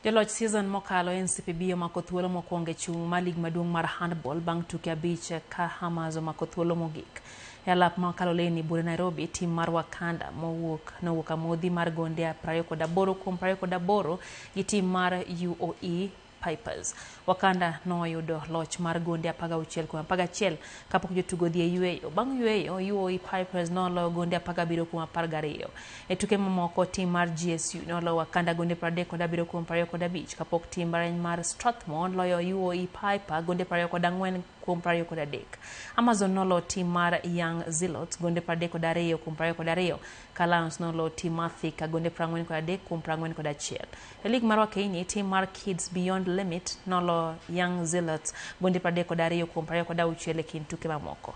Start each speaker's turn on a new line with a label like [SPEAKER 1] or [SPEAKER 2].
[SPEAKER 1] Joloch season mokalo NCPB omako thuolo mokwongo e chung' mar lig maduong' mar handball bang' tuke 5 ka Hammers omako thuolo mogik. E alap ma Kaloleni buore Nairobi, tim mar Wakanda nowuok amodhi mar gonde 28 kuom 28 gi tim mar UOE Pipers. Wakanda noyudo loch mar gonde 16 kuom 11 kapok jotugo dhi e yueyo. Bang' yueyo, UOE Pipers noloyo gonde 17 kuom 12. E tuke mamoko, tim mar GSU noloyo Wakanda gonde 37 kuom 25 kapok tim mar Strathmore loyo UOE Piper gonde 24 kuom 23. Amazon noloyo tim mar Young Zealots gonde 32 kuom 22 ka Lions noloyo tim mar Thika gonde 43 kuom 41. E lig mar Wakeini, tim mar Kids Beyond Limit noloyo Young Zealots gonde 32 kuom 26 e kind tuke mamoko.